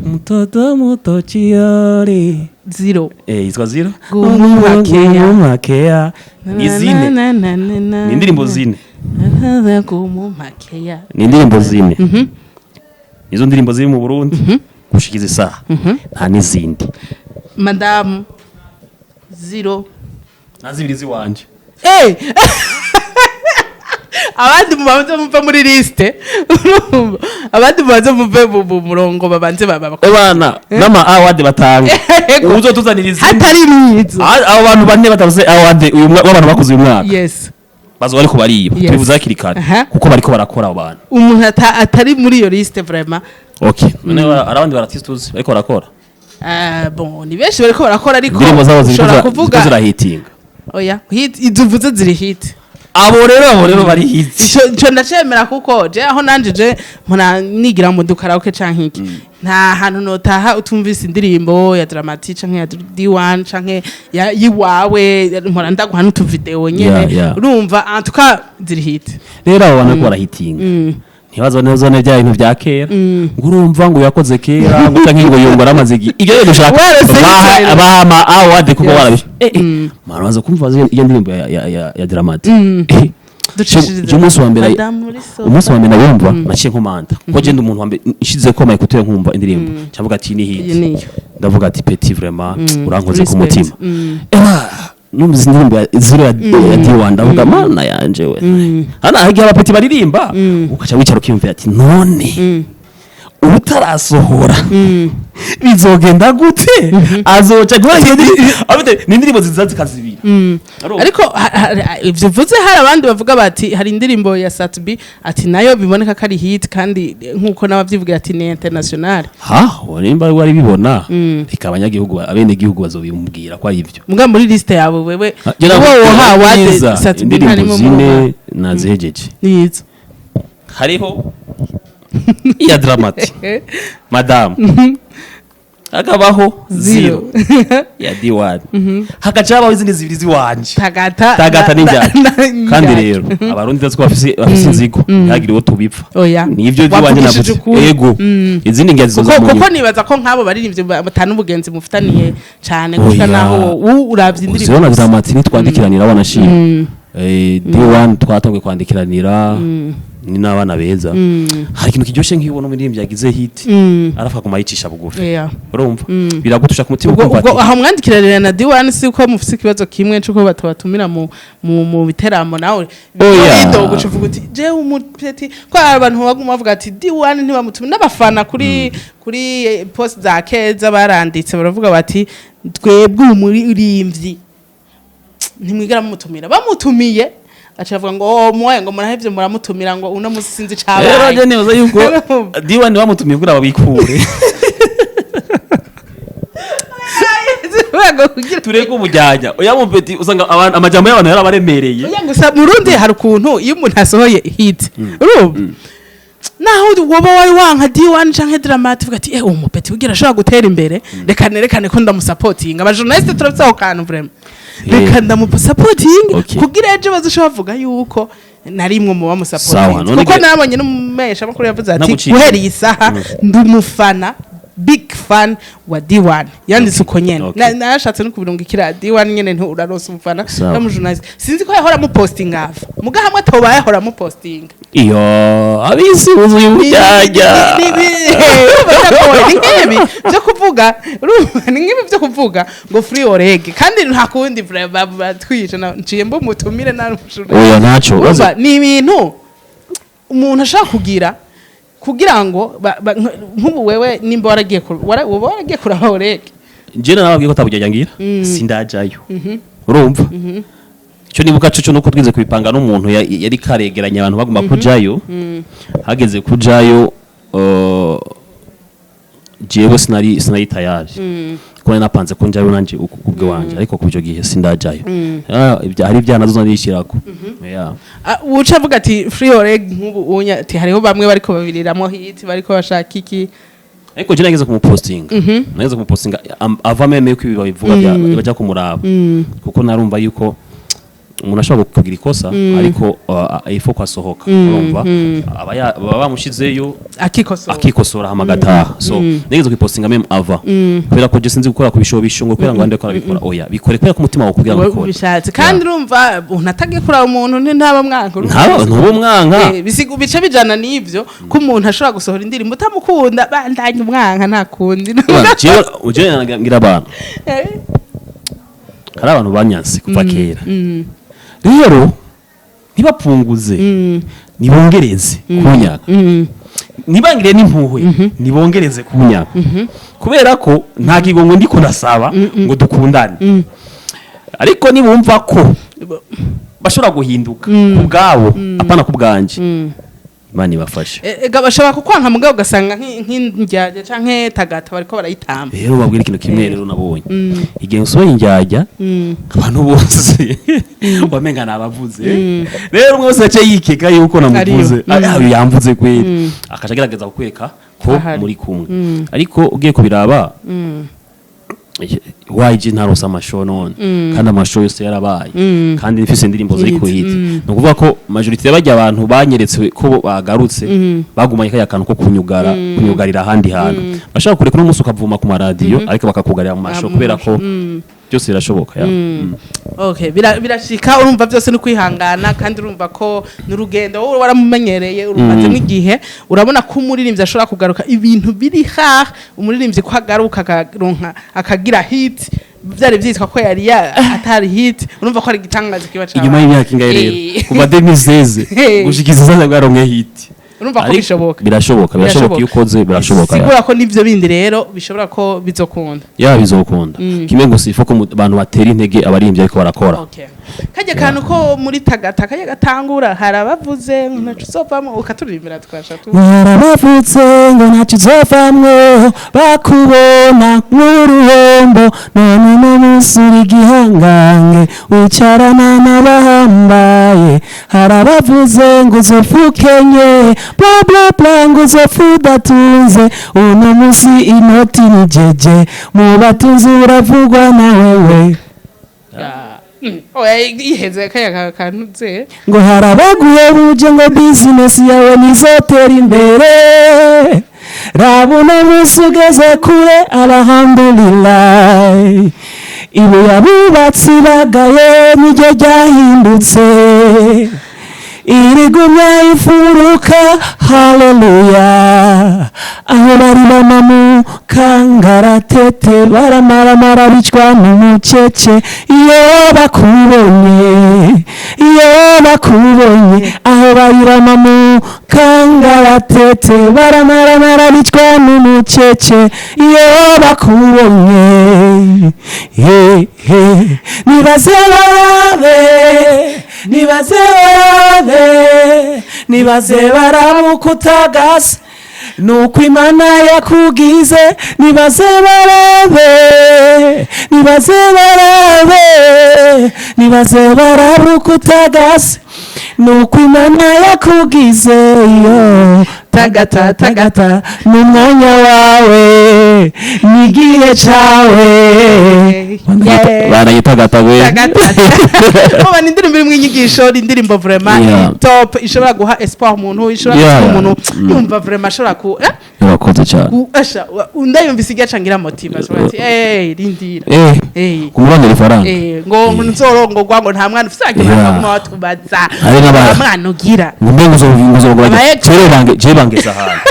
Speaker 2: mtoto muto chiori.
Speaker 1: Zero.
Speaker 2: Yitwa Zero.
Speaker 1: Gumumakea.
Speaker 2: Gumumakea. Ni zine.
Speaker 1: Na, na, na, na,
Speaker 2: Ni indirimbo zine.
Speaker 1: Gumumakea.
Speaker 2: Ni indirimbo zine, nizo ndirimbo ziri mu Burundi gushikiza isaha, nta n'izindi.
Speaker 1: Madamu, zero.
Speaker 2: Nazibiri ziwanje.
Speaker 1: Abandi mubanze muve muri liste. Urumva? Abandi mubanze muve mu murongo, babanze baba
Speaker 2: Ebana n'ama award batanga,
Speaker 1: Ego.
Speaker 2: uzotuzanira izindi
Speaker 1: hatari nizo.
Speaker 2: Abo bantu bane batavuze award uyu w'abantu bakoze uyu mwaka, bazoba bariko bariba. Tubivuze hakiri kare, kuko bariko barakora abo bantu.
Speaker 1: Umuntu atari muri iyo liste vraiment.
Speaker 2: Okay, none hari abandi ba artiste uzi bariko barakora?
Speaker 1: Bon, ni benshi bariko barakora, ariko
Speaker 2: Indirimbo zabo ziriko
Speaker 1: ushobora
Speaker 2: ziriko
Speaker 1: kuvuga
Speaker 2: zirahitinga.
Speaker 1: Oya, hit izo uvuze ziri hit.
Speaker 2: Abo rero bari hit.
Speaker 1: Ico ndacemera, kuko je aho nanje je mpora nigira mu dukaraoke canke iki, nta hantu notaha utumvise indirimbo ya Drama-T canke ya D1 canke ya yiwawe, mpora ndaguha n'utuvideo nyene. Urumva, en tout cas ziri hit.
Speaker 2: Rero abo bantu bariko barahitinga, ntibazo neza bya bintu bya kera, ngo urumva ngo yakoze kera, ngo canke ngo yongora amaze igihe. Ibyo rero dushaka
Speaker 1: Warese
Speaker 2: baha
Speaker 1: hit.
Speaker 2: baha ama award kuko warabishe. Mara baza kumva iyo ndirimbo ya Drama-T.
Speaker 1: Ducishirize.
Speaker 2: Je umunsi wa mbere
Speaker 1: Madame muri sofa.
Speaker 2: Umunsi wa mbere ndabumva, naciye nkomanda, kuko je ndi umuntu wa mbere nshize ko ama écouteurs nkumva indirimbo, cyavuga ati ni hit.
Speaker 1: Iyi niyo.
Speaker 2: Ndavuga ati: "Petit, vraiment urankoze ku
Speaker 1: Respect.
Speaker 2: mutima." Eba numvise indirimbo ya Zero ya D1, ndavuga: "Mana yanje we!" Hano hagiye aba petits baririmba, ukaca wicara ukiyumvira ati: "None utarasohora bizogenda gute? Azoca afite ni indirimbo ziza zikazibira." Urumva?
Speaker 1: Ariko ivyo uvuze, hari abandi bavuga bati hari indirimbo ya Sat-B, ati nayo biboneka ko ari hit, kandi nkuko n'abavyivugira ati ni international.
Speaker 2: Ha, nimba wari bibona, reka abanyagihugu, abenegihugu bazobimubwira ko ari ivyo.
Speaker 1: Muga muri liste yawe wewe,
Speaker 2: Je
Speaker 1: wowe woha award
Speaker 2: neza,
Speaker 1: Sat-B
Speaker 2: indirimbo
Speaker 1: ntarimo
Speaker 2: zine
Speaker 1: muri
Speaker 2: nazihejeje.
Speaker 1: nizo.
Speaker 2: Hariho iya Drama-T, madamu, hakabaho Zero ya D1, hagaca habaho izindi zibiri ziwanje.
Speaker 1: Tagata.
Speaker 2: Tagata n'injyana. Kandi
Speaker 1: n'injyana.
Speaker 2: Rero Abarundi ndazi ko bafise inzigo, ntihagire uwo tubipfa.
Speaker 1: Oya.
Speaker 2: Nivyo by'iwanje
Speaker 1: Wavugishije
Speaker 2: navuze.
Speaker 1: ukuri.
Speaker 2: Ego, izindi ngenzi
Speaker 1: Kuko
Speaker 2: zizoza mu
Speaker 1: kuko
Speaker 2: nyuma.
Speaker 1: nibaza ko nk'abo baririmbyi batana ubugenzi mufitaniye cane gushika
Speaker 2: Oya.
Speaker 1: naho uravye indirimbo.
Speaker 2: Uzibona, Drama-T ntitwandikiranira, wanashima. D1 twatanguye kwandikiranira, ni n'abana beza. Hari ikintu kiryoshye nk'iyo ubona umuririmbyi yagize hit, arafa kuguma yicisha bugufi. Urumva biragutusha ku mutima,
Speaker 1: Ubwo
Speaker 2: ukumva
Speaker 1: ubwo
Speaker 2: ati
Speaker 1: aho mwandikiranira na D1, si uko mufise ikibazo kimwe c'uko batabatumira mu biteramo nawe?
Speaker 2: Oya.
Speaker 1: Bido guca uvuga uti jewe umu petit, ko hari abantu baguma bavuga ati D1 ntibamutumira, n'abafana kuri post za Keza baranditse baravuga bati: "Twebwe umuririmbyi ntimwigera mumutumira." Bamutumiye aca avuga ngo: "Oh, muwaye ngo murahevye muramutumira, ngo uno musi sinzi
Speaker 2: Rero
Speaker 1: cabaye."
Speaker 2: je nibaza yuko D1 bamutumiye kugira babikure.
Speaker 1: Ngo kugira
Speaker 2: Tureke ubujyajya. Oya, mu petit usanga amajambo y'abantu yarabaremereye.
Speaker 1: Oya, gusa mu Rundi hari ukuntu iyo umuntu asohoye hit, urumva, naho woba wari wanka D1 canke Drama-T, uvuga ati: "Eh, uwo mu petit ugira ashobora gutera imbere, reka nerekane ko ndamusapotinga." Aba journaliste turafise ako kantu vraiment, reka ndamusapotinga kugira ejo bazoshobora bavuga yuko narimwe mu
Speaker 2: Sawa,
Speaker 1: bamusapotinga,
Speaker 2: none
Speaker 1: kuko nabonye n'umumesha makuru yavuze ati:
Speaker 2: Naguciye.
Speaker 1: "Guhera iyi saha ndi umufana, big fan wa D1." Yanditse uko nyene. Narashatse no kubirungikira D1 nyene, nti uraronse umufana n'umu journaliste. Sinzi ko yahora amupostinga ava muga hamwe atoba yahora amupostinga.
Speaker 2: Iyo abisi buzuye ubujyajya.
Speaker 1: Ni nk'ibi byo kuvuga, urumva, ni nk'ibi byo kuvuga ngo free Oreg, kandi nta kundi batwica nciye mbo mutumire na
Speaker 2: Oya, ntaco.
Speaker 1: Urumva, ni ibintu umuntu ashaka kugira kugira ngo nk'ubu wewe nimba waragiye woba waragiye kuraba Oreg?
Speaker 2: Njye nababwiye ko atabujyajya ngira, sindajayo. Urumva, icyo nibuka cyo nuko twize kubipanga n'umuntu yari karegeranya abantu bagomba kujayo. Hageze kujayo, jewe sinari tayari, kuko nari napanze ko njayo nanje kubwe wanje, ariko ku icyo gihe sindajayo. Hari ibyaha nazo nishyirako. Yeah.
Speaker 1: Uca avuga ati free Oreg, nk'ubu unya ati hariho bamwe bariko babiriramo hit, bariko bashaka iki.
Speaker 2: Ariko je nageze kumupostinga ava même yuko ibi babivuga bajya kumuraba, kuko narumva yuko umuntu ashobora kugira ikosa, ariko ifo ko asohoka, urumva, baba bamushizeyo
Speaker 1: akikosora.
Speaker 2: Akikosora hama agataha. So nageze kuyipostinga même ava, kubera ko je sinzi gukora ku bishobisho ngo kubera ngo ande ko arabikora. Oya, bikore kubera ko umutima wawe kugira ngo
Speaker 1: Wowe
Speaker 2: ubikore.
Speaker 1: ubishatse. Kandi urumva umuntu atagiye kuraba umuntu ntaba mwanka, urumva?
Speaker 2: Ntaba umwanka.
Speaker 1: Bica bijana n'ivyo ko umuntu ashobora gusohora indirimbo utamukunda, bandanye umwanka, nta kundi.
Speaker 2: Jewe ngira abantu Hari abantu banyanse kuva kera. Rero ntibapunguze, nibongereze kunyaga, nibangire n'impuhwe, nibongereze kunyaga, kubera ko nta kigongo ndiko ndasaba ngo dukundane. Ariko nibumva ko bashobora guhinduka ku bwabo, apana ku bwanje, Imana ibafashe.
Speaker 1: Ega bashobora kukwanka, mugabo ugasanga nk'indyarya canke tagata bariko barayitamba.
Speaker 2: Rero babwira ikintu kimwe. Rero nabonye igihe nsohoye indyarya, abantu bose wamenga nabavuze. Rero umwe wese yaciye yikeka yuko namuvuze.
Speaker 1: Ariyo.
Speaker 2: Ah, yamvuze kweri, akaca agerageza kukwereka ko
Speaker 1: Ahari.
Speaker 2: muri kumwe. Ariko ugiye kubiraba, YG ntarose amashow none, kandi amashow yose yarabaye, kandi nifise indirimbo ziri ku hit. Ni ukuvuga ko majorité y'abajya abantu banyeretse ko bagarutse bagumanye kaya kantu ko kunyugara, kunyugarira ahandi hantu. Bashaka kureka uno munsi ukavuma ku maradiyo, ariko bakakugarira mu mashow,
Speaker 1: mu
Speaker 2: kubera ko byose birashoboka ya.
Speaker 1: Okay, birashika. Urumva byose ni kwihangana, kandi urumva ko n'urugendo wowe waramumenyereye, urumazemo igihe, urabona ko umuririmbyi ashobora kugaruka ibintu biri haha. Umuririmbyi ko agaruka akaronka akagira hit, byari byitwa ko yari atari hit, urumva ko ari igitangaza kiba cabaye.
Speaker 2: Inyuma y'imyaka ingahe rero? Kuva 2016 gushikiza sasa bwaronke hit.
Speaker 1: Urumva ko
Speaker 2: Ariko
Speaker 1: bishoboka.
Speaker 2: Birashoboka, birashoboka. Iyo ukoze birashoboka ya.
Speaker 1: Sigura ko n'ivyo bindi rero bishobora ko bizokunda.
Speaker 2: Ya, bizokunda. Kimwe gusa ifo ko abantu batera intege abaririmbyi ariko barakora.
Speaker 1: Okay. Kajya kantu ko muri tagata kajya gatangura, harabavuze ngo ntaco uzovamo, ukaturirimbira twasha tu.
Speaker 3: Warabavutse ngo ntacyo uzovamwo, bakubona nk'uruhombo, none uno munsi uri igihangange, wicarana n'abahambaye. Harabavuze ngo uzopfa ukenye, bla bla bla, ngo uzopfa udatunze, uno munsi inoti ni jeje, mu batunzi uravugwa na wewe.
Speaker 1: Oya, iheze kaya kantu ze.
Speaker 3: Ngo harabaguhebuje ngo bizinesi yawe ntizotera imbere, raba uno munsi ugeze kure, alhamdulillah. Ibuye abubatsi bagaye niryo ryahindutse irigumya imfuruka, haleluya. Aho bari bamamu kangaratete, baramaramara bicwa n'umukeke, iyo bakubonye, iyo bakubonye. Aho bari bamamu kangaratete, baramaramara bicwa n'umukeke, iyo bakubonye. He he, nibaze barabe, nibaze barabe, nibaze baramukutagasa nuko Imana yakugize. Nibaze barabe, nibaze barabe, nibaze baramukutagasa nuko Imana yakugize. Yo tagata, tagata, ni umwanya wawe, ni igihe cawe.
Speaker 2: Barayitagata we.
Speaker 1: Oba ni indirimbo irimo inyigisho, ni indirimbo vraiment top, ishobora guha espoir umuntu, ishobora gutuma umuntu yumva vraiment ashobora ku
Speaker 2: Urakoze cyane.
Speaker 1: Asha ndayumvise igaca ngira motivation ati rindira.
Speaker 2: Kumurondera ifaranga.
Speaker 1: Ngo nzorongorwa, ngo nta mwana ufite, baguma batubaza
Speaker 2: Hari
Speaker 1: nta mwana ugira.
Speaker 2: Ngo mbe nguzongora. Jewe bangeza ahantu.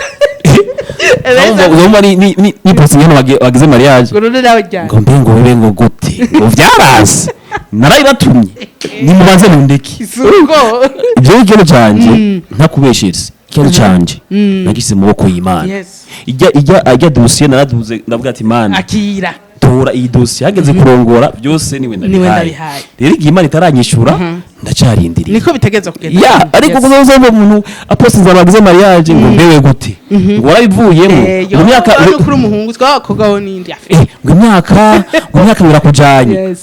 Speaker 2: Uzumva ni post nyene bagize mariage.
Speaker 1: Ngo none nawe ryari?
Speaker 2: Ngo mbe ngo wewe ngo gute, ngo vyarase, narayibatumye, nimubanze mundeke.
Speaker 1: Isuko.
Speaker 2: Ibyo ikibazo canje, ntakubeshereze, ikibazo canje nagishyize mu maboko y'Imana. Ijya dosiye naraduze, ndavuga ati: "Imana,
Speaker 1: akira."
Speaker 2: Tora iyi dosiye, hageze kurongora byose niwe
Speaker 1: Niwe
Speaker 2: ndabihaye.
Speaker 1: ndabihaye.
Speaker 2: Rero igihe Imana itaranyishura ndacarindiriye.
Speaker 1: Niko bitegerezwa kugenda.
Speaker 2: Ya, ariko kuzoza umuntu apostinze abagize mariage, ngo mbewe gute, ngo warabivuyemo
Speaker 1: Yo,
Speaker 2: mu myaka
Speaker 1: wari kuri umuhungu twabakobwaho n'indi.
Speaker 2: Ngo imyaka birakujanye.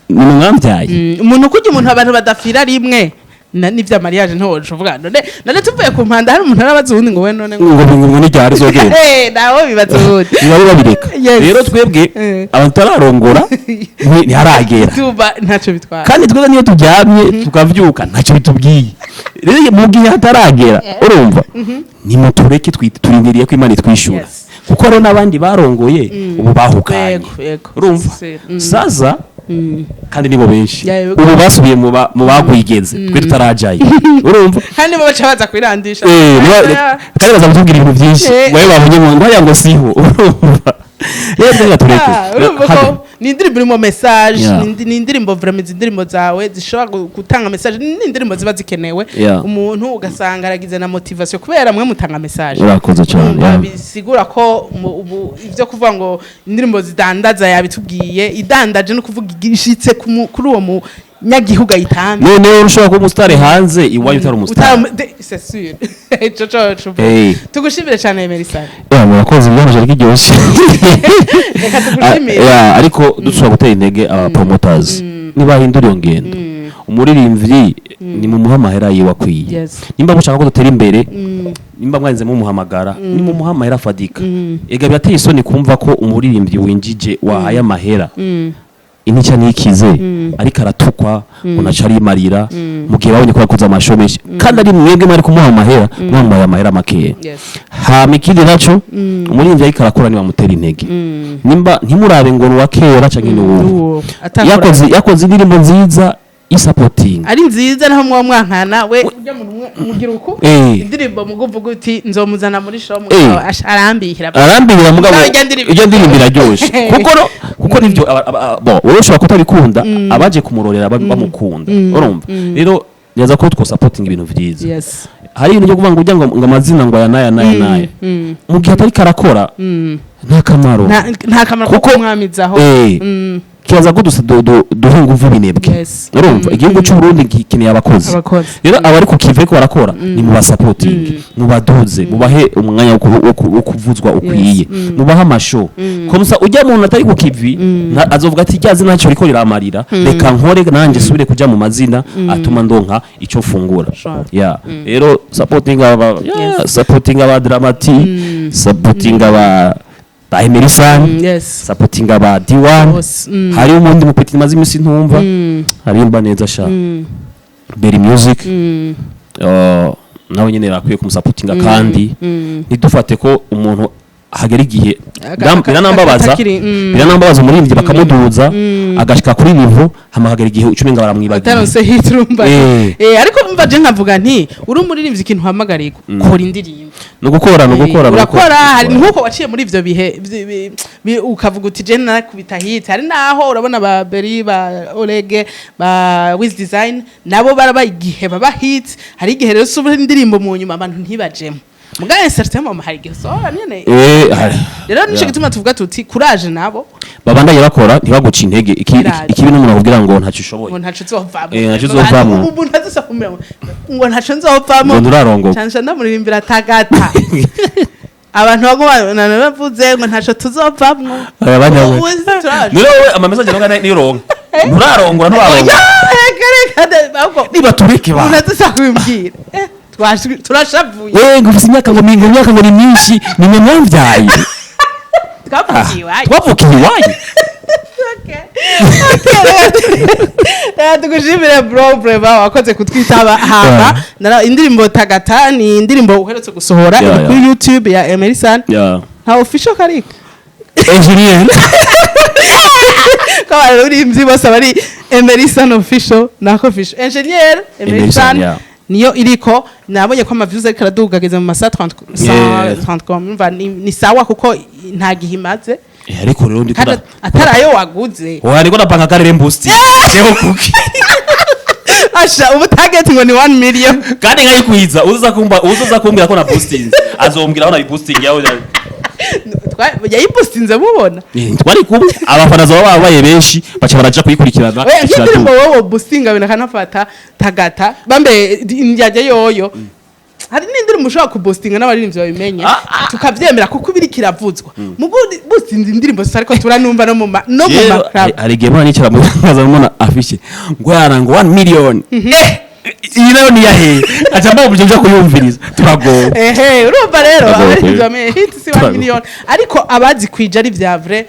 Speaker 2: Ni mwambyaye.
Speaker 1: Umuntu kurya umuntu, abantu badafira rimwe n'ivya mariage ntiwoca uvuga none tuvuye ku mpanda, hari umuntu arabaza uwundi ngo we none ngo
Speaker 2: ngo n'iryari zogenda.
Speaker 1: Nawe bibaza uwundi.
Speaker 2: Biba babireka. Rero twebwe abantu tararongora ntiharagera.
Speaker 1: Tuba ntacyo bitwara.
Speaker 2: Kandi twebwe niyo turyamye tukavyuka ntacyo bitubwiye. Rero mu gihe hataragera, urumva, nimutureke, turindiriye ko Imana itwishyura. Kuko rero n'abandi barongoye ubu bahukanye.
Speaker 1: Yego, yego.
Speaker 2: Urumva? Saza kandi nibo benshi
Speaker 1: Yego.
Speaker 2: ubu basubiye mu bagwigeze, twe tutarajayo, urumva?
Speaker 1: Kandi bo baca baza kwirandisha.
Speaker 2: Kandi baza kutubwira ibintu byinshi. Wowe babonye mu ngo hariya ngo siho, urumva? Rero twe tureke.
Speaker 1: Ah, urumva ko Ni indirimbo irimo message. Ni indirimbo vraiment, izi ndirimbo zawe zishobora gutanga message, ni indirimbo ziba zikenewe. Umuntu ugasanga aragize na motivation kubera mwe mutanga message.
Speaker 2: Urakoze cyane.
Speaker 1: Urumva, bisigura ko ubu ivyo kuvuga ngo indirimbo zidandaza, yabitubwiye, idandaje no kuvuga igishitse kuri uwo munyagihugu ayitambe.
Speaker 2: None ushobora kuba umusitari hanze, iwanyu utari umusitari.
Speaker 1: C'est sûr, ico co.
Speaker 2: Hey.
Speaker 1: Tugushimire cyane, Emerson.
Speaker 2: Yeah, murakoze, byamaje kiryoshye.
Speaker 1: Reka tugushimire.
Speaker 2: Yeah, ariko dushobora gutera intege aba promoters nibahindura iyo ngendo. Umuririmbyi ni mumuha amahera yiwe akwiye. Nimba mushaka ko dutera imbere, nimba mwarinze mumuhamagara, ni mumuha amahera afadika. Ega birateye isoni kumva ko umuririmbyi winjije, wahaye amahera intica ntikize, ariko aratukwa ngo naca arimarira, mu gihe babonye ko yakoze amasho menshi kandi ari mwebwe mwari kumuha amahera, mwamuhaye amahera makeya. Hama ikindi naco, umuririmbyi ariko arakora nibamutera intege. Nimba ntimurabe ngo ni uwa kera canke ni uwubu.
Speaker 1: Uwo atakora.
Speaker 2: Yakoze indirimbo nziza, isapotinga.
Speaker 1: Ari nziza, naho mwa mwankana we ujya mu mugira uku indirimbo muguvuga uti nzomuzana muri show, mugabo arambihira.
Speaker 2: Arambirira, mugabo.
Speaker 1: Mugabo irya ndirimbo.
Speaker 2: Iryo ndirimbo iraryoshe, kuko no kuko nivyo bon, wowe ushobora kutabikunda, abaje kumurorera bamukunda. Urumva rero neza ko twosapotinga ibintu vyiza. Hari ibintu byo kuvuga ngo ujya ngo amazina ngo aya n'aya n'aya n'aya, mu gihe atari karakora, nta kamaro.
Speaker 1: Nta kamaro ko kumwamizaho.
Speaker 2: Kibaza ko duha inguvu ibinebwe. Urumva, igihugu cy'u Burundi gikeneye abakozi.
Speaker 1: Abakozi.
Speaker 2: Rero abari ku kivi ariko barakora, ni mubasapotinge, mubaduze, mubahe umwanya wo kuvuzwa ukwiye, mubahe amasho komusa. Ujya muntu atari ku kivi azovuga ati rya zina ntacyo riko riramarira, reka nkore nanjye subire kuja mu mazina atuma ndonka icyo mfungura. Yeah, rero supporting aba, yeah, supporting aba Dramati, supporting aba ba Emerson, supporting aba D1.
Speaker 1: Bose.
Speaker 2: Hari umundi mupeti maze iminsi ntumva arimba neza sha, Berry Music. Nawe nyene bakwiye kumusapotinga, kandi ntidufate ko umuntu hagera igihe biranambabaza. Biranambabaza, umuririmbyi bakamuduza agashika kuri niveau, hama hagera igihe ucumenga baramwibagiye.
Speaker 1: Ataronse hit, urumva. Ariko mva je nkavuga nti uri umuririmbyi, ikintu uhamagarirwa, kora indirimbo.
Speaker 2: No gukora, no gukora, no.
Speaker 1: Urakora, hari nkuko waciye muri ivyo bihe ukavuga uti je narakubita hit. Hari naho urabona ba Berry, ba Olege, ba Wiz Design, nabo barabaye igihe baba hit. Hari igihe rero subira indirimbo mu nyuma abantu ntibajemo, mugaye certain moment hari igihe usohora nyene. Rero nico gituma tuvuga tuti courage nabo.
Speaker 2: Babandanye bakora, ntibaguca intege.
Speaker 1: Courage.
Speaker 2: Ikibi n'umuntu akubwira ngo ntacyo ushoboye.
Speaker 1: Ngo ntaco nzovamo.
Speaker 2: Ntaco uzovamwo.
Speaker 1: Ubu ntazosa kumera ngo ntaco nzovamo.
Speaker 2: Ngo nturarongoka.
Speaker 1: Canje ndamuririmbira tagata, abantu baguma bavuze ngo ntaco tuzovamwo.
Speaker 2: Aya
Speaker 1: Ubu turaje.
Speaker 2: None wowe ama message nonga niyo nturarongora, nturarongora.
Speaker 1: Reka, reka, ahubwo
Speaker 2: Niba tureke ba
Speaker 1: umuntu azosa kubimbwira. Turashavuye.
Speaker 2: We ngo ufise imyaka ngo mingo, imyaka ngo ni myinshi, ni mwe mwamvyaye.
Speaker 1: Twavukiye iwanyu.
Speaker 2: Twavukiye iwanyu.
Speaker 1: Reka tugushimire bro, vraiment wakoze kutwitaba. Hama indirimbo tagata ni indirimbo uherutse gusohora, iri kuri YouTube ya Emerson. Nta official kariko?
Speaker 2: Engineer.
Speaker 1: Ko abaririmbyi bose bari Emerson official, nako official engineer Emerson.
Speaker 2: Emerson, yeah.
Speaker 1: Niyo iriko, nabonye ko ama views ariko araduga, ageze mu masa 30 130. Umva, ni sawa kuko nta gihe imaze.
Speaker 2: Ariko rero ndi
Speaker 1: kandi atari ayo waguze.
Speaker 2: Oya, niko napanga karere mbusti jeho kuki.
Speaker 1: Asha ubu target ngo ni 1 million.
Speaker 2: Kandi nkayikwiza, uza kumba uza kumbwira ko na boosting, azombwira aho na boosting yawe.
Speaker 1: Yayipostinze mubona.
Speaker 2: Twari kumwe, abafana zaba babaye benshi, baca baraja kuyikurikirana.
Speaker 1: Oya, nk'indirimbo wowe boostinga binakanafata tagata bambe indyajya yoyo. Hari n'indirimbo ushobora kuboostinga n'abaririmbyi babimenye, tukavyemera kuko ibiri kiravuzwa. Mugu boostinze indirimbo zose, ariko turanumva no mu
Speaker 2: Rero,
Speaker 1: ma club.
Speaker 2: Hari igihe mbona nicara mu nkaza mbona afishe ngo yana ngo 1 million, iyi nayo ni yahe, aca mbona uburyo byo kuyumviriza turagowe.
Speaker 1: Ehe, urumva rero
Speaker 2: Turagowe.
Speaker 1: abaririmbyi bamenye hit si 1
Speaker 2: Turagowe.
Speaker 1: million, ariko abazi kwija ari vya vrai,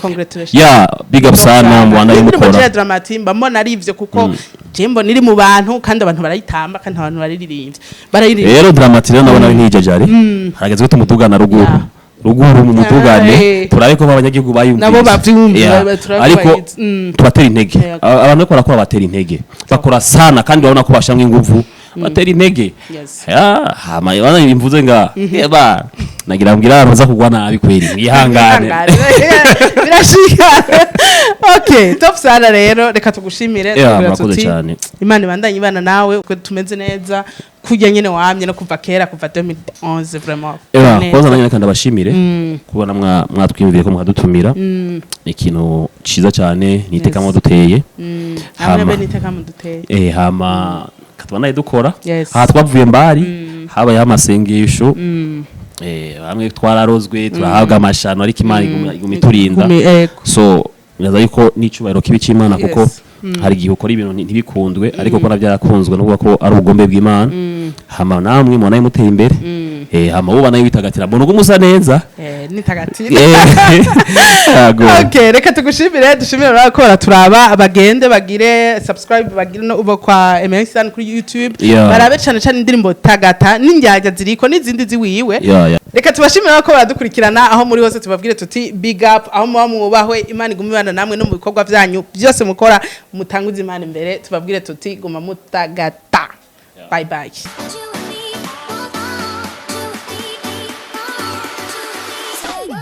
Speaker 1: congratulations.
Speaker 2: Yeah, big up sana, mwana
Speaker 1: Indirimbo
Speaker 2: y'umukora.
Speaker 1: ya Dramati mba mbona ari ivyo, kuko je mbona iri mu bantu, kandi abantu barayitamba, kandi abantu barayiririmbye, barayiririmba.
Speaker 2: Rero Dramati rero nabona ntijajari, harageze ko tumutugana ruguru. Ruguru mu mutugane, turabe ko abanyagihugu bayumvise.
Speaker 1: Nabo bavyumva, turabe
Speaker 2: Ariko
Speaker 1: bayizi.
Speaker 2: tubatera intege. Abantu bariko barakora, batera intege, bakora sana kandi urabona ko bashamwe inguvu, batera intege. Ya, hama bana imvuze nga eba Nagira mbwira abantu baza kugwa nabi kweri, mwihangane.
Speaker 1: Birashika. Okay, top sana. Rero reka tugushimire.
Speaker 2: Yeah,
Speaker 1: Tubwira
Speaker 2: murakoze
Speaker 1: tuti,
Speaker 2: cyane.
Speaker 1: Imana ibandanye ibana nawe uko tumeze neza kurya nyene wamye no kuva kera, kuva 2011, vraiment.
Speaker 2: Eba.
Speaker 1: Neza.
Speaker 2: Kwanza nanjye reka ndabashimire kubona mwatwiyumviye ko mwadutumira. Ni ikintu ciza cyane, ni iteka mwaduteye.
Speaker 1: Hamwe
Speaker 2: Hama.
Speaker 1: be niteka muduteye.
Speaker 2: Hama katubanaye dukora. Aha twavuye mbari habayeho amasengesho, bamwe twararozwe, turahabwa amashano, ariko Imana iguma iturinda.
Speaker 1: Ego.
Speaker 2: So neza yuko n'icubahiro kibi c'Imana, kuko hari igihe ukora ibintu ntibikundwe, ariko ko byarakunzwe no kuvuga ko ari ubugombe bw'Imana. Hama namwe mubona muteye imbere, hama wowe nawe witagatira mbona uko musa neza.
Speaker 1: Nitagatifu.
Speaker 2: Yego.
Speaker 1: Okay, reka tugushimire, dushimire abakora turaba, bagende bagire subscribe, bagire no ubo kwa Emerson kuri YouTube, barabe cane cane indirimbo Tagata n'indyarya ziriko n'izindi ziwiwe. Reka tubashimire ko baradukurikirana aho muri hose, tubabwire tuti big up aho muba, mwubahwe. Imana igume ibana namwe no mu bikorwa vyanyu byose mukora, mutanguze Imana imbere. Tubabwire tuti guma mutagata. Bye bye.